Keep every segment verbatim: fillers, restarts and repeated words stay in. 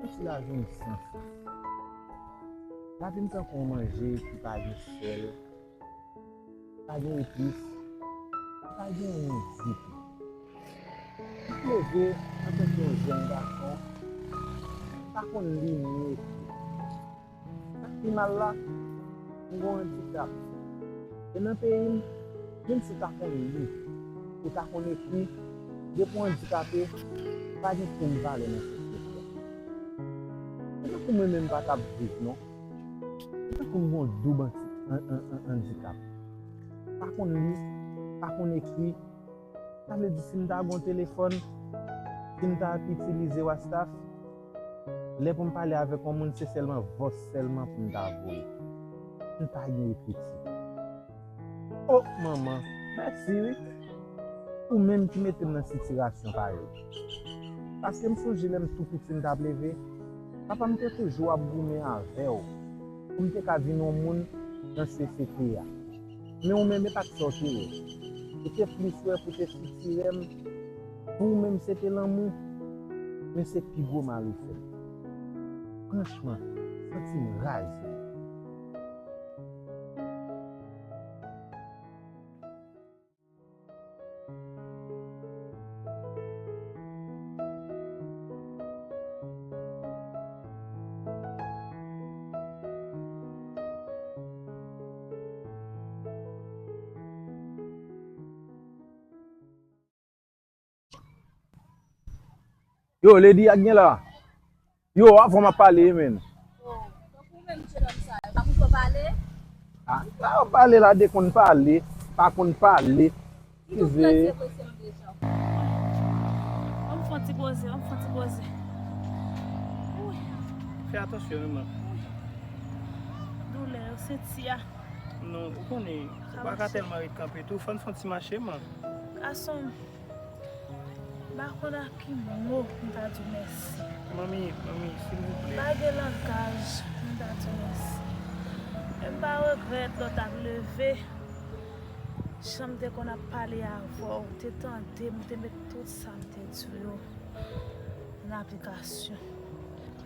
Kòmsi lavi m san sans. Lavi m tankou yon manje ki pa gen sèl, pa gen epis, pa gen anyen ditou. M leve antanke yon jèn gason, m pa konn li ni ekri. Sa k pi mal la, m gen yon andikap. E nan peyi m, menm si w ta konn li, ou ta konn ekri, depi w andikape, ou pa gen okenn valè nan sosyete a. Se tankou mwen menm pa t ap viv non. Se tankou m gen yon doub anti-, an-, an-, an-, andikap. Pa konn li, pa konn ekri, sa vle di si m ta gen yon telefòn, si m ta ap itilize WhatsApp, lè pou m pale avèk yon moun, se sèlman vòs sèlman pou m ta voye. M pa gen ekriti. O, manman, mèsi wi. Ou menm ki mete m nan sitirasyon parèy. Paske m sonje lè m tou piti m t ap leve, papa m te toujou ap goumen avè w pou m te ka vin yon moun nan sosyete a. Men ou menm, e pa t sa w te ye. Ou te plis wè pou te sitirè m. Pou ou menm, se te lanmou. Men se pi gwo mal ou fè m. Franchman, santi m raze. Yo, Lady, a gen la? Yo, avan m ap pale, men. Oh, tankou menm ti nonm sa yo, pa pou fò pale? Ah, sa yo pale la, de konn pale, pa konn pale. Li tou prese, prese m deja. Ann fè yon ti poze, ann fè yon ti poze. Wi. Fè atansyon, wi, man. Wi. Doulè yo senti a. Non, ou konnen, ou pa ka tèlman ret kanpe tou, fò n fè yon ti mache, man. Gason m, m pa konn ak ki mo m ta di w mèsi. Manmi, manmi, silvouplè. M pa gen langaj pou m ta di w mèsi. Men m pa regrèt lè w t ap leve. Jan m te konn ap pale avè w, ou te tande m, ou te met tout sa m te di w yo an aplikasyon.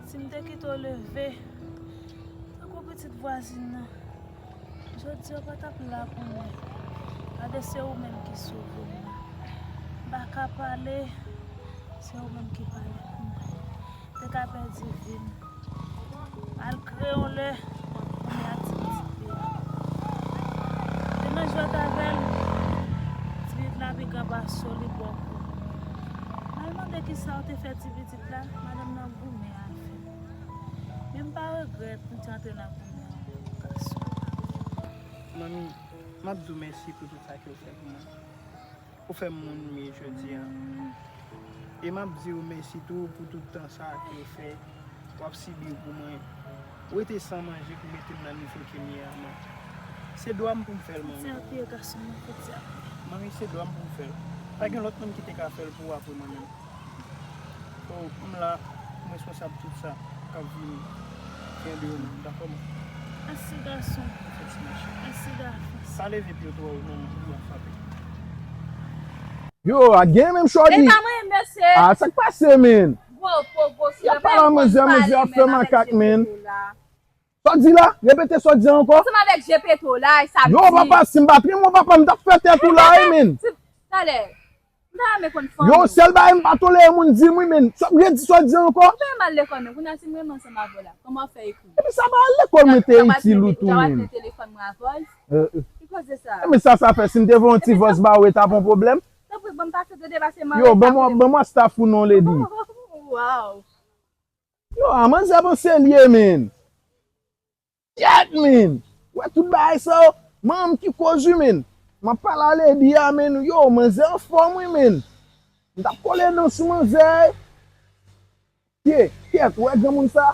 Si m te kite w leve, tankou pitit vwazin nan, jodi a w pa t ap la pou mwen. Gade, se ou menm ki sove m nan. M pa ka pale, se ou menm ki pale pou mwen. M te ka pèdi vi m. Malgre yon lè, kounye a ti pitit li. Te nan jwèt avè l, ti pitit la pi gran pase w, li ba w kou. M al mande kisa w te fè ti pitit la, madanm nan goumen avè m. Men m pa regrèt m te antre nan goumen an, gason. Manmi, m ap di w mèsi pou tout sa ke w fè pou mwen. Ou fè m moun m ye jodi a. E m ap di w mèsi tou pou tout tan sa a ke w fè, w ap sibi pou mwen. Ou rete san manje pou mete m nan nivo ke m ye a, man. Se dwa m pou m fè l, manmi. Foti a w te ye, gason m, foti a w te ye. Manmi, se dwa m pou m fè l. Pa gen lòt moun ki te ka fè l pou ou apre mwen menm. Oh, m la, m responsab tout sa k ap vini. Kenbe w menm, dakò, man? Mèsi, gason. Fè ti mache. Mèsi, gason. Pa leve pye w twò wo, non, ou ap frape. Yo, a gen menm chòdi. E pa mwen, mesye. Ah, sa k pase, men? Gwo po, gwo sou. Y ap pale a manzè, manzè ap fè makak, men. Sa w di la? Repete sa w di ankò. Ansanm avèk Gepetto la, e sa m di. Yo, papa, si m pa t renmen w, papa, m t ap fè tèt ou la, wi, men. Talè. M ta renmen konn fanmi w. Yo, sèl bagay m pa tolere moun di m wi, men. Sa, redi sa w di ankò. M te mal lekòl, men kounye a si m renmen ansanm avè w la, kòman w ap fè ekri? Epi sa pa lekòl mwen te itil ou tou, men. Ou ta pran telefòn mwen a vòs? Ki koze sa? Men sa, sa fè, si m te voye yon ti vòs ba ou, e t ap yon pwoblèm? Tanpri, ban m pase tande, pase m anreta. Yo, ban mwen, ban mwen staff ou non, Lady. Wow. Yo, a manzè panse l ye, men. Kyèt, men! Wè tout bagay sa yo, manman m ki koz wi, men. M ap pale a Lady a, men. Yo, manzè anfòm wi, men. M t ap kole dan sou manzè. Ye, kyèt, wè granmoun sa,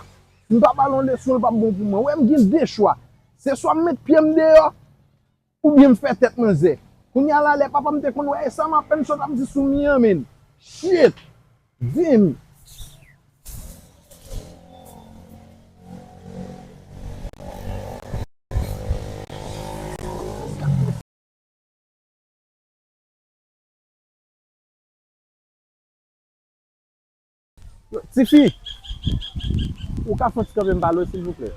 si m pa ba l yon leson, l p ap bon pou mwen. Wè m gen de chwa. Se swa m met pye m deyò, oubyen m fè tèt manzè. Kounye a la, lè papa m te konn wè e sa m apèn sot ap di sou mi an, men. Shit! Di m. Tifi, Ou ka fè yon ti kanpe m pale w, silvouplè?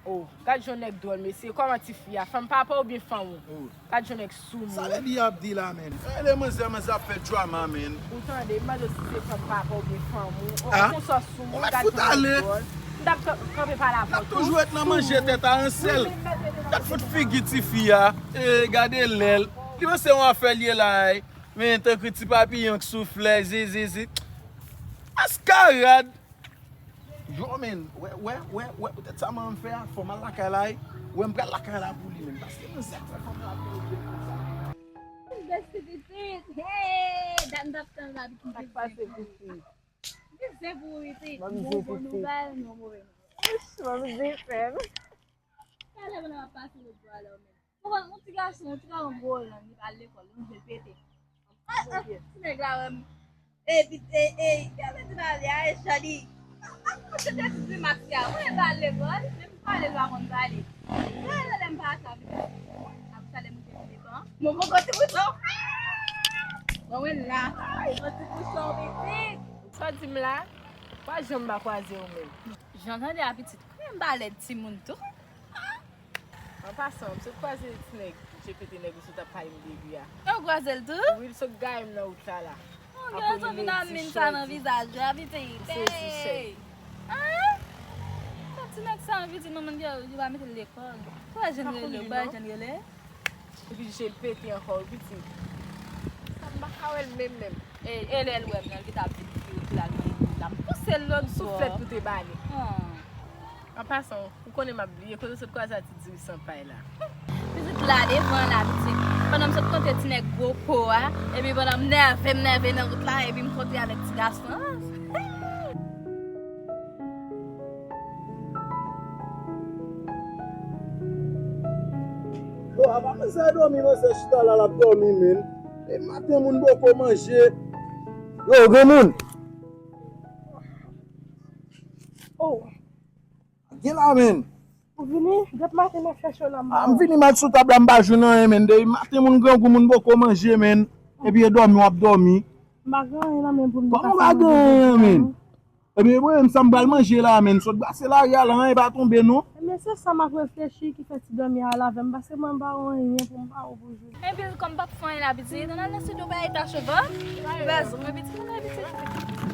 Oh, gad jan nèg dwòl, mesye. Kòman tifi a? Fanm papa oubyen fanm ou? Oh. Gad jan nèg soumou. Sa nèg di ap di la, menn? Rele manzè, manzè ap fè drama, menn. Ou tande, m mande w si se fanm papa oubyen fanm ou. Oh, ah, konsa soumou, gad jan nèg dwòl. M t ap kanpe pale avè w tou. N ap toujou ret nan manje tèt a ansèl. Gad fout figi tifi a. E, gade lèl. Li panse yon afè l ye la, ey. Men tankou ti papiyon k soufle, zizizi. Maskarad. Yo, men, wè, wè, wè, wè, poutèt sa manman m fè a, fò m al lakay la, wi. Wè, m pral lakay la pou li, men. Paske manzè fè fanm la pou li, men, sa. Bèl ti pitit, hey, dat m t ap tann la, pitit. Sa k pase, pitit? Pitit, se pou pitit. Bon, bon nouvèl, non, move nouvèl. Mwen vin fè m. Talè pandan m ap pase lòt bò a la, men. Bon, yon ti gason, yon ti gason gwo lang, li pa al lekòl, li manje l pete. Ah, ah, ti nèg la wè m. Epi, e, e, gade ti nalè a, e chadi. Ah, ah, se te ti grimas li a. Mwen pa al lekòl, depi pale l pa konn pale. Lè, lè, lè m pa sa, ap sa lè m te vin devan. Mwen poko ti bouton. Mwen, mwen la. Yon ti bouchon pitit. Sa w di m la? Pa janm pa kwaze w menm. Jan tande a pitit. Kounya m pa lèd timoun tou. An pasan, m sot kwaze ti nèg G P T nèg ou sot ap pale m depi a. Ou kwaze l tou? Wi, l sot gaye m nan wout la la. Apre li sot vin ap min sa nan vizaj ou a, pitit. Hey! An? Sa ti nèg sa an pitit manman li pa mete l lekòl. Pou la jèn rele, pou la jèn rele. Epi je l pete ankò, wi, pitit. Sa m pa ka wè l menm, menm. E, e lè l wè m nan, li ta vin vire pou l al manje diri la. M pouse l lòt bò. Souflèt pou te bale. An pasan, ou konnen m ap bliye, kote w sot kwaze a ti diri san pay la? Pitit la devan la, pitit. Pandan m sot kontre ti nèg gwo po a, epi pandan m nève, m nève nan wout la, epi m kontre avèk ti gason an. Yo, apa manzè dòmi, manzè chita la, l ap dòmi, menn. E maten moun poko manje. Yo, granmoun. Oh. Gen la, menn. Ou vini? Depi maten m ap chèche w la, m pa wè w. Ah, m vini m al sou tab la, m pa jwenn anyen, menn. Depi maten moun grangou, moun poko manje, menn. Epi e dòmi w ap dòmi. M pa gen anyen nan men pou m di. Kòman w pa gen anyen, menn? Ebyen, mwen menm, sa m pral manje la, menn. Sot brase lari a la, anyen pa tonbe, non. Ebyen, se sa m ap reflechi ki fè ti dòmi a al avè m, paske mwen m pa wè anyen pou m ba ou pou jodi. Ebyen, kòm m p ap fè anyen la, pitit, ann al nan estidyo bay ta cheve. Bèz mwen, pitit, ann al, pitit.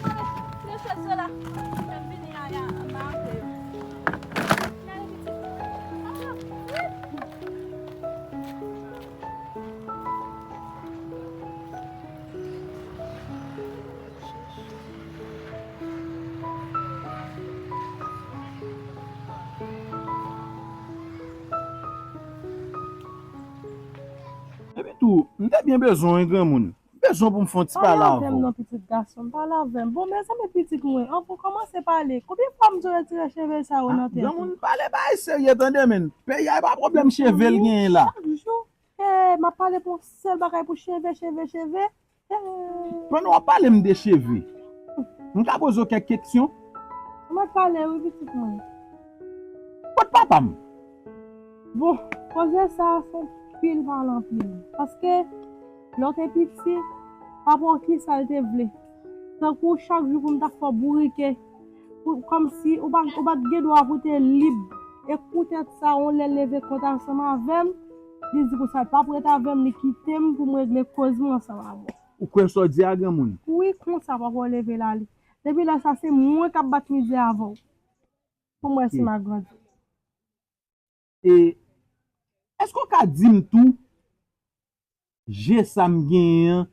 Ann al, pran chèz la. Fè m vini, Yaya, ann al. Ann al, pitit. Ann al, vit. Epi tou, m te byen bezwen w, wi, granmoun. M bezwen pou m fè yon ti pale avè w. Pale avè m non, pitit gason m, pale avè m. Bon, mezanmi, pitit mwen, an pou kòmanse pale. Konbyen fwa m dwe retire cheve sa yo nan tèt ou? Ah, granmoun, pale bagay serye, tande, menn. Peyi a, e pa pwoblèm cheve l genyen la. Chak jou, eh, m ap pale pou yon sèl bagay, pou cheve, cheve, cheve. Pandan w ap pale m de cheve, m ka poze w kèk keksyon? Ou mèt pale wi, pitit mwen. Kot papa m? Bon, koze sa a se anpil pale anpil. Paske, lè w te piti, papa w ki sa l te vle? Tankou chak jou pou m ta fè w bourike, pou, kòmsi ou pa, ou pa t gen dwa pou w te lib. E poutèt sa, yon lè l leve kont ansanm avè m, li di pou sa l p ap ret avè m, li kite m pou m regle koz mwen ansanm avè w. Ou kwè sa w di a, granmoun? Wi, konsa papa w leve l ale. Depi lè sa, se mwen k ap bat mizè avè w. Pou m wè si m a grandi. E èske w ka di m tou, je sa m genyen an,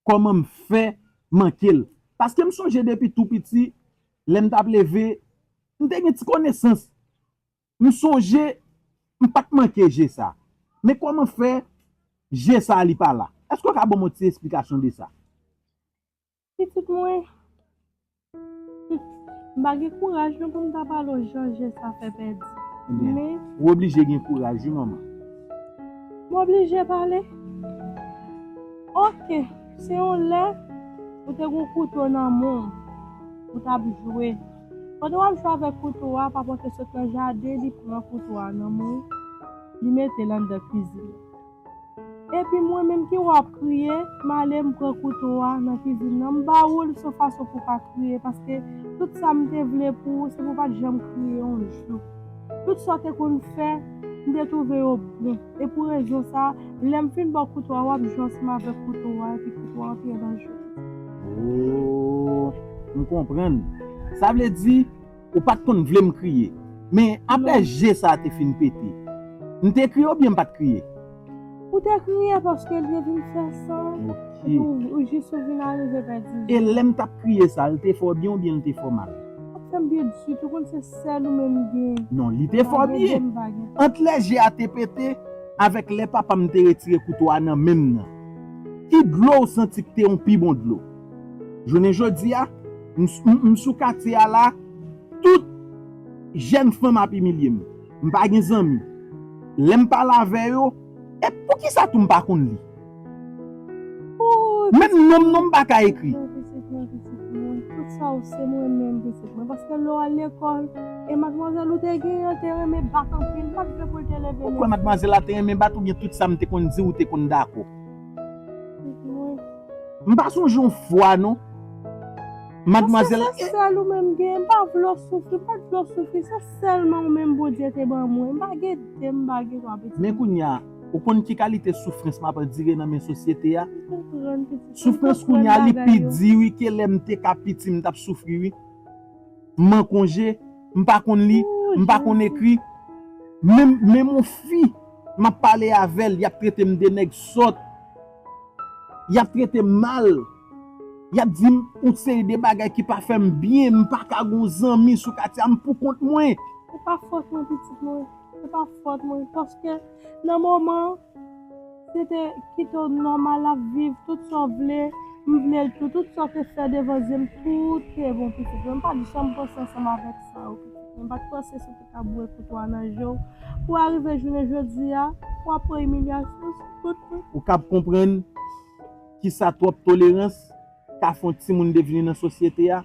kòman m fè manke l? Paske m sonje depi tou piti, lè m t ap leve, m te gen ti konesans. M sonje, m pa t manke je sa. Men kòman fè je sa li pa la? Èske w ka ban m yon ti esplikasyon de sa? Pitit mwen, m pa gen kouraj non pou m ta pale w jan je sa fè pèdi. Ebyen, men ou oblije gen kouraj wi, manman. M oblije pale? Oke, se yon lè ou te gen yon kouto nan men w, ou t ap jwe. Pandan w ap jwe avèk kouto a, papa w te sot nan jaden, li pran kouto a nan men w, li mete l anndan kwizin. Epi mwen menm ki wè w ap kriye, m ale m pran kouto a nan kizin nan, m ba ou l se yon fason pou w pa kriye, paske tout sa m te vle pou ou, se pou w pa t janm kriye yon jou. Tout sa w te konn fè, m te twouve yo bon. E pou rezon sa, lè m fin ba w kouto a, w ap jwe ansanm avèk kouto a, epi kouto a antre nan je w. Oh, m konprann. Sa vle di, ou pa t konn vle m kriye. Men apre je sa a te fin pete, m te kriye oubyen m pa t kriye? Ou te kriye paske l te vin fè san. Epi ou jis ou vin arive pèdi je. E lè m t ap kriye sa, l te fè w byen oubyen l te fè w mal? Ou fè m byen ditou, konn se sèl ou menm gen. Non, li te fè w byen. Ant lè je a te pete avèk lè papa m te retire kouto a nan men m nan, ki dlo ou santi ki te yon pi bon dlo? Jounen jodi a, m sou katye a la, tout jèn fanm ap imilye m. M pa gen zanmi. Lè m pale avè yo, e poukisa tou m pa konn li? Menm non m non m pa ka ekri. Tout sa ou se mwen menm pitit mwen. Paske lè w al lekòl, e madmwazèl ou te genyen an te renmen bat anpil, m pa t vle pou l te leve men. Ou kwè madmwazèl la te renmen bat oubyen tout sa m te konn di ou te konn dakò? M pa sonje yon fwa non. Madmwazèl. Se sèl ou menm gen, m pa vle w soufri, m pa t vle w soufri, se sèlman ou menm Bondye te ban mwen. M pa gen de, m pa gen twa pitit. Men kounye a, ou konn ki kalite soufrans m ap andire nan men sosyete a? Soufrans kounye a li pi di wi ke lè m te ka piti m t ap soufri wi. M an konje, m pa konn li, m pa konn ekri. Menm menm yon fi, m ap pale avè l, y ap trete m de nèg sòt. Y ap trete m mal. Y ap di m yon seri de bagay ki pa fè m byen. M pa ka gen yon zanmi sou katye a, m pou kont mwen. Se pa fòt mwen, pitit mwen. Se pa fòt mwen. Paske nan moman an, se te kite w nòmal ap viv tout sa w vle. M vle l tou. Tout sa w te fè devan zye m, tout te bon, pitit mwen. M pa t janm panse ansanm avèk sa yo, pitit mwen. M pa t panse si w te ka boure kouto a nan je w. Pou w arive jounen jodi a, w ap pran imilyasyon sou tout. Ou kab konprann kisa twòp tolerans ka fè yon timoun devni nan sosyete a.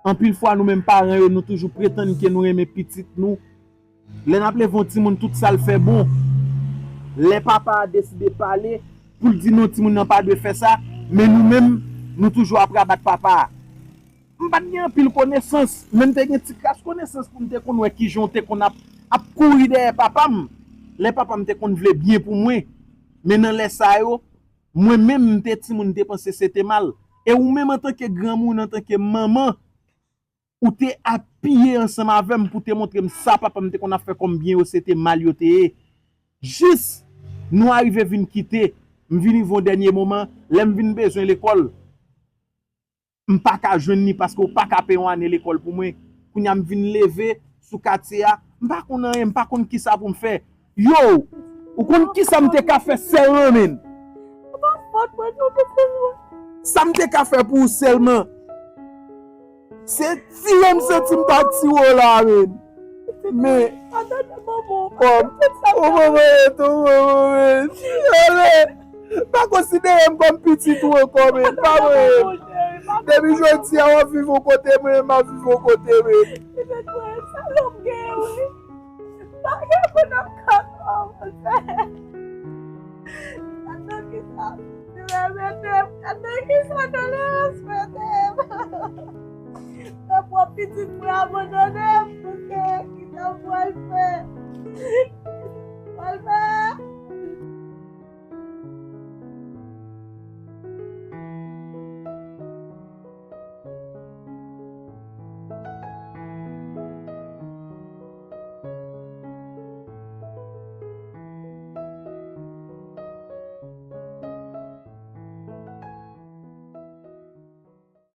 Anpil fwa nou menm paran yo, nou toujou pretann ke nou renmen pitit nou. Lè n ap leve yon timoun, tout sa l fè bon. Lè papa a deside pale, pou l di non, timoun nan pa dwe fè sa, men nou menm, nou toujou ap rabat papa a. M pa t gen anpil konesans, men m te gen ti kras konesans pou m te konn wè kijan w te konn ap, ap kouri dèyè papa m. Lè papa m te konn vle byen pou mwen. Men nan lè sa yo, mwen menm m te timoun, m te panse se te mal. E ou menm antanke granmoun, antanke manman, ou te apiye ansanm avè m pou te montre m sa papa m te konn ap fè kòm byen yo, se te mal yo te ye. Jis nou arive vin kite, m vin rive yon dènye moman, lè m vin bezwen lekòl, m pa ka jwenn li paske ou pa ka peye yon ane lekòl pou mwen. Kounye a m vin leve sou katye a, m pa konn anyen, m pa konn kisa pou m fè. Yo, ou konn kisa m te ka fè sèlman, menn? Ou pa fòt mwen non, pitit mwen. Sa m te ka fè pou ou sèlman, se tire m santi m pa tire w la, menn. Men, kòm, ou manman yo tou, ou manman yo, ale, pa konsidere m kòm pitit ou ankò, menn, pa voye m. Depi jodi a, w ap viv yon kote, mwen menm m ap viv yon kote, menn. Pitit mwen, sa lòm gen, wi. Pa gen moun ap ka kòmanse. Gad nan kisa Seyè mete m, gad nan kisa tolerans mete m. Nan pwòp pitit mwen abandone m, poukisa, kisa m pral fè?